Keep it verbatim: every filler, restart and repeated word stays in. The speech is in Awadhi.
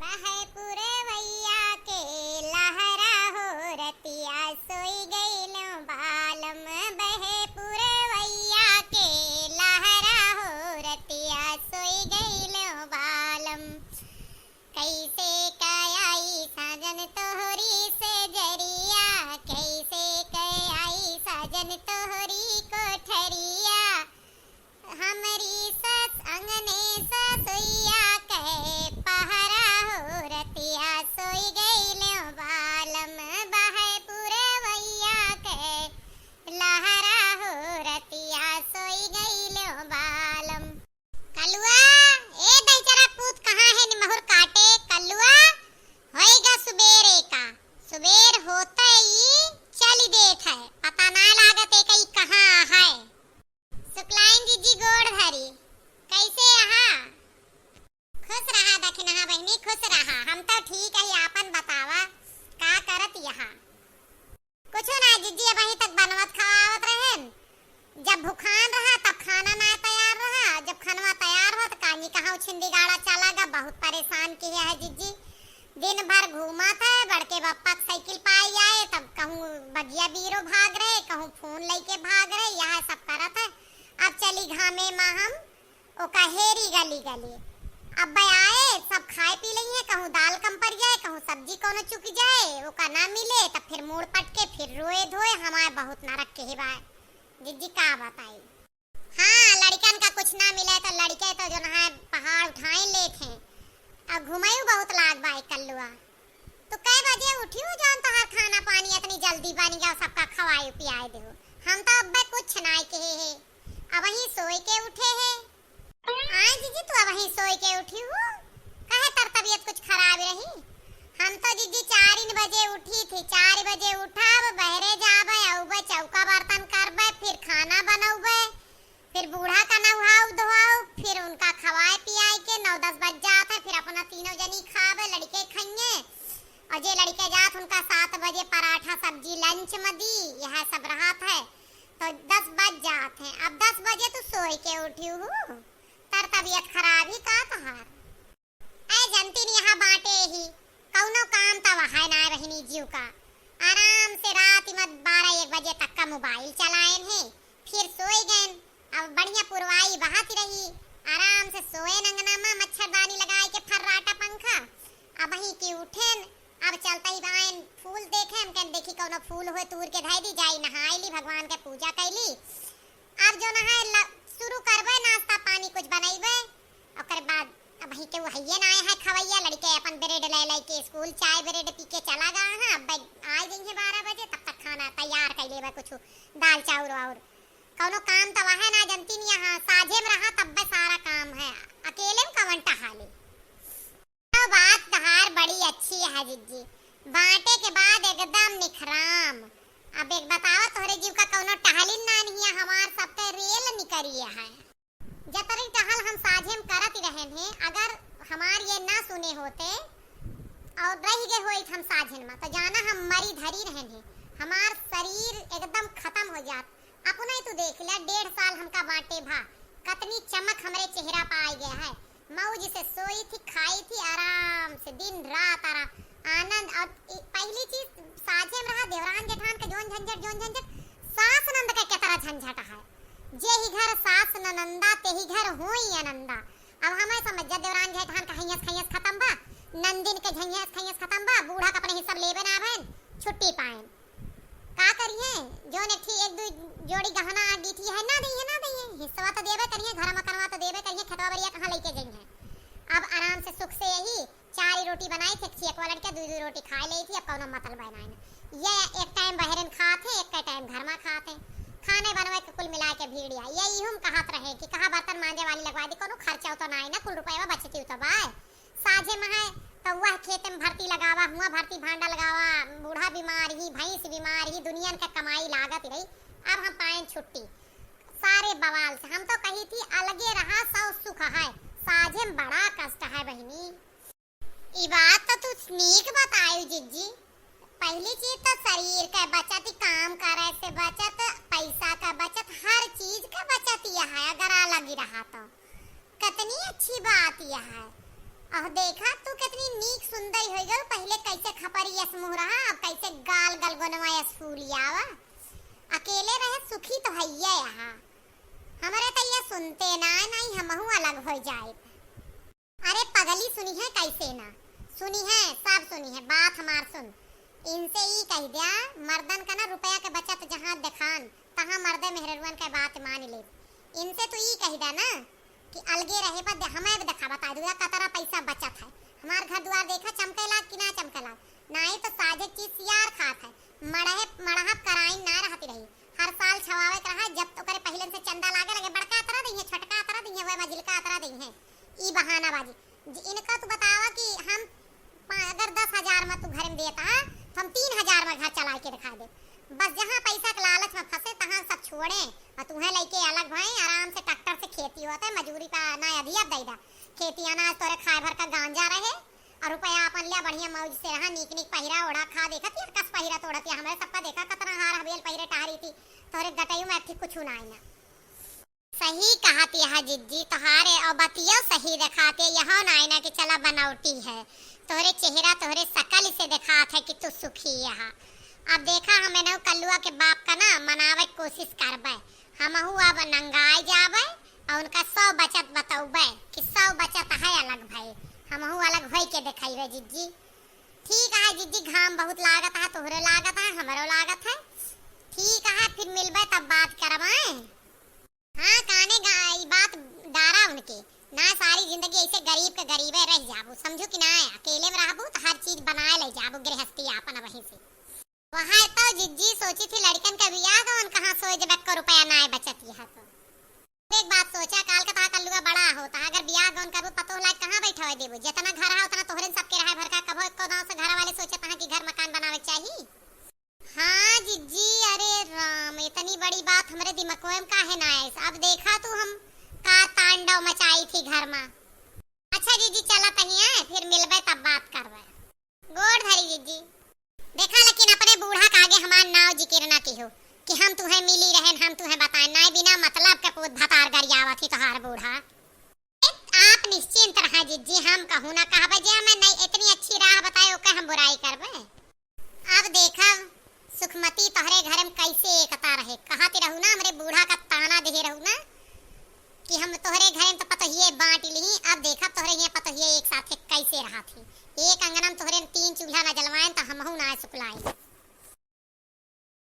बहे पुरवैया के लहरा हो रतिया सोई गइलो बालम, बहे पुरवैया के लहरा हो रतिया सोई गइलो बालम। कैसे कयाई साजन तोहरी से जरिया, कैसे कयाई साजन तोहरी कोठरिया। हमरी सस अंगने ससुइया के पहरा हो रतिया सोई गइलो बालम, बहे पुरवैया के लहरा हो रतिया सोई गइलो बालम। कलुआ, ए दहिजरा पूत कहाँ है निमहुर काटे? कलुआ, होइगा सुबेरे का, सुबेर होते ही चली देत है, पता ना लागत है कि कहाँ है। सुकलाइन जिज्जी गोड़ धरी, कैसे अहा? खुश रहा दखिनहा बहिनी, खुश रहा। हम तो ठीक है, आपन बतावा, का करत यहाँ? कुछो ना जिज्जी, अबहीं तक बनवत खवावत रहेन। जब भुखान रहा तब खाना ना तैयार रहा, जब खनवा तैयार हुआ तो कानी कहाँ छिंडी गाड़ा चला गा। बहुत परेशान किहे है जिज्जी, दिन भर घूमत है, बड़के बप्पा के साइकिल पाई आए, तब कहूँ बगिया बीरो भाग रहे, कहूँ फोन लइके भाग रहे, यह सब करत है। अब चली घामे मा हम ओका हेरी गली गली। अब आए, सब खाए पी लइहें, कहूँ दाल कम पड़ जाए, कहूँ सब्जी कौनो चुक जाए, ओका ना मिले, तब फिर मूड़ पटके, फिर रोए धोए, हमारे बहुत नरक किहे बा। जिज्जी का बताई। हाँ, लड़िकन का कुछ ना मिले तो लड़िके तो जौन है पहाड़ उठाए लेत हैं। अब घुमायु बहुत लाग बा कल्लुआ। तो कै बजे उठी हो जौन तोहार खाना पानी इतनी जल्दी बन गया, सबका खवाए पियाए देहु? हम तो अब्बे कुछ नाय किहे है, अबहीं सोए के उठे है। आय जिज्जी, तू अबहीं सोए के उठी हो? काहे तोर तबीयत कुछ खराब रही? हम तो जिज्जी चारिन बजे उठी थी, चार बजे उठब, बहरे जाबे, अउबे, चौका बर्तन करबे, फिर खाना बनउबे, फिर बूढ़ा का नहाउब धोआउब, फिर उनका खवाए पियाए के नौ दस बज जात है, फिर अपना तीनों जनी खाबे, लड़िके खइहें, और जे लड़िके जात उनका सात बजे पराठा सब्जी lunch में दी, यह सब रहत है, तो दस बज जात है। अब दस बजे तू सोए के उठी हो, तोर तबीयत खराब ही का तोहार? अरे जनती नहीं, यहाँ बाटे ही, कौनो काम त वहाय ना बहिनी जीव का। आराम से रात में बारह एक बजे तक का mobile चलाएन है, फिर सोए गएन। अब बढ़िया पुरवाई बहत रही, आराम से सोएन अंगना में मच्छरदानी लगाए के फर्राटा पंखा। अबहीं की उठेन, अब चलता ही बाएन फूल देखे, हम कहन देखी कौनो फूल होए तूर के धै दी, जाई नहाई ली, भगवान के पूजा कैली। अब जौन है ल-, शुरू करबे नाश्ता पानी कुछ बनैबे, ओकर बाद अबहीं केहू हइये ना आए है खवैया, लड़िके अपन bread ले लेके school चाय bread पी के चला गा है। अब आ जइहें बारह बजे, तब तक खाना तैयार कर लेबे, कुछ दाल चाउर वाउर, कौनो काम तो वह ना जनती नहीं। यहाँ साझे में रहा तब्बे सारा काम है, अकेले में कवन टहाली। तो बात तहार बड़ी अच्छी है जिज्जी, बांटे के बाद एकदम निखराम। अब एक बतावा, तोहरे जीव का कौनो टहलिन ना नहीं है, हमार सबके रेल निकरिए है। जतरी टहल हम साझे में करत ही रहेन हैं, अगर हमार ये ना सुने होते और रह गए होइत हम साझन में, तो जाना हम मरी धरी रहेन हैं, हमार शरीर एकदम खत्म हो जात। अपना ही तू देख ले, डेढ़ साल हमका बांटे भा, कतनी चमक हमरे चेहरा पर आ गया है। मौज से सोई थी, खाई थी, आराम से दिन रात आराम, आनंद। और इ-, पहली चीज साझे में रहा, देवरान जेठान के जौन झंझट, जौन झंझट, सास नंद के केतरा झंझट है। जे ही घर सास ननंदा, ते ही घर होई आनंदा। अब हमें समझ जा, देवरान जेठान का हैयस खैयस खत्म बा, नंदिन के झैयस खैयस खत्म बा, बूढ़ा का अपने हिस्सा लेबे ना भैन, छुट्टी पाएन। का करिए, जौन एक ठी, एक दू जोड़ी गहना आ गई थी है, ना दइहे, ना दइहे, हिस्सा तो देबे करिए, घर मकनवा तो देबे करिए, खेतवा बरिया कहाँ लेके जइहे। अब आराम से सुख से यही चार ही रोटी बनाई थी, एक ठियकवा लड़के दू दू रोटी खाए ले थी, अब कौनो मतलब है ना। ये एक टाइम बहरन खात है, एक टाइम घर में खात है, खाने बनवे के कुल मिला के भीड़िया। ये इहुम कहत रहे कि कहाँ बर्तन मांजे वाली लगवा दी, कौनो खर्चा तो ना है ना, कुल रुपया बचती तो बाय। साझे में है तो वह खेत में भरती लगावा, हुआ भरती भांडा लगावा, बूढ़ा बीमार ही, भैंस बीमार ही, दुनियन का कमाई लागत ही रही। अब हम पाएन छुट्टी सारे बवाल से। हम तो कही थी अलगे रहा सौ सुख है, साझे में बड़ा कष्ट है बहिनी। ई बात तो तू नीक बतायु जिज्जी। पहली चीज तो शरीर के बचत, काम करे से बचत, पैसा का बचत, हर चीज का बचत यह है अगर अलग ही रहा तो। कितनी अच्छी बात यह है। और देखा तू कितनी नीक सुंदर होइ गयो, पहिले कैसे खपरी यस मुँह रहा, अब कैसे गाल गलगोनवा यस फूल आवा। अकेले रहे सुखी तो हइये यहाँ। हमरे तो ये सुनते ना, नहीं हमहू अलग होइ जाए। अरे पगली, सुनिहैं कैसे ना सुनिहैं, सब सुनिहैं, बात हमार सुन। इनसे ई कहि द्या, मर्दन का ना रुपया के बचत जहाँ देखान, तहाँ मर्दे मेहररुअन के बात मानि लेब। इनसे तू ई कहि द्या ना कि अलगे रहे पर दे-, हमें भी देखा बताइ द्या कतरा पैसा बचत है। हमार घर दुआर देखा चमके लाग कि ना चमके लाग, नाहीं तो साझे चीज सियार खात है। मड़हे, मड़हा कराइन ना रहती रही, हर साल छवावे के रहा, जब तो ओकरे पहिलन से चंदा लागे लगे, बड़का अतरा दइहैं, छोटका अतरा दइहैं, वह मझिलका अतरा दइहैं। ई बहानाबाजी। ज-, इनका तू बतावा कि हम पा-, अगर दस हजार में तू घर में देता है, तो हम तीन हजार में घर चलाइ के देखाइ देब। बस जहाँ पैसा के लालच में फँसे, तहाँ सब छोड़े, और तुहें लइके अलग भए, आराम से ट्रैक्टर से खेती होत है, मजूरी पा ना अधिया दइ दा। खेती अनाज तोरे खाए भर का गांजा रहे, और रुपया आपन ल्या, बढ़िया मौज से रहा, नीक नीक पहिरा ओढ़ा, खा देखत या कस पहिरा तोड़त या, हमरे सबका देखा कतना हार हबेल पहिरे टहरी थी, तोरे गटई में अथी कुछ ना आई ना। सही कहत यह जिज्जी तोहारे, और बतियो सही देखात है, यहो नाई ना कि चला बनौटी है। तोहरे चेहरा, तोहरे शकल से देखात है कि तू सुखी यहा। अब देखा, हम एनहु कल्लुआ के बाप का ना मनावे के कोशिश करबे। हमहू अब नंगाए जाबे और उनका सौ बचत बतौबे कि सौ बचत है अलग भई। हमहू अलग होई के देखइबे जिज्जी। ठीक है जिज्जी, घाम बहुत लागत है, तोहरो लागत है, हमरो लागत है। ठीक है, फिर मिलबे तब बात करबे। हाँ, काने गा-, ई बात डारा उनके। ना सारी जिंदगी ऐसे गरीब के गरीबे रह जाबू, समझू कि ना? अकेले में रहबू तो हर चीज बनाए ले जाबू गृहस्थी आपन वहीं से। वहाँ तो जिज्जी सोची थी लड़कन का बियाह गवन कहाँ सोए जब एको रुपया ना बचत यह तो। एक बात सोचा, काल का तहा कल्लुआ बड़ा होता, अगर बियाह गवन करबू पतोह लायक कहाँ बैठावे देबू? जितना घर है उतना तोहरन सबके रहे भर का, कभो एको गाँव से घर वाले सोचे तहाँ कि घर मकान बनावे के चाही? हाँ जिज्जी, अरे राम, इतनी बड़ी बात हमरे दिमाग में काहे ना आइस? अब देखा तू हम का तांडव मचाई थी घर में। अच्छा जिज्जी, चला तहिया, फिर मिलबे तब बात करबे। गोड़ धरी जिज्जी। देखा, लेकिन अपने बूढ़ा के आगे हमार नाव जिकिर ना किहो कि हम तुहें मिली रहेन, हम तुहें बताएन, नाई बिना मतलब के पूत भतार गरियावत ही तोहार बूढ़ा। आप निश्चिंत रहा जिज्जी, हम कहूँ ना कहबे जे हमें नहीं इतनी अच्छी राह बताए, ओके हम बुराई करबे। अब देखब सुखमती तोहरे घर में कैसे एकता रहे। कहत रहू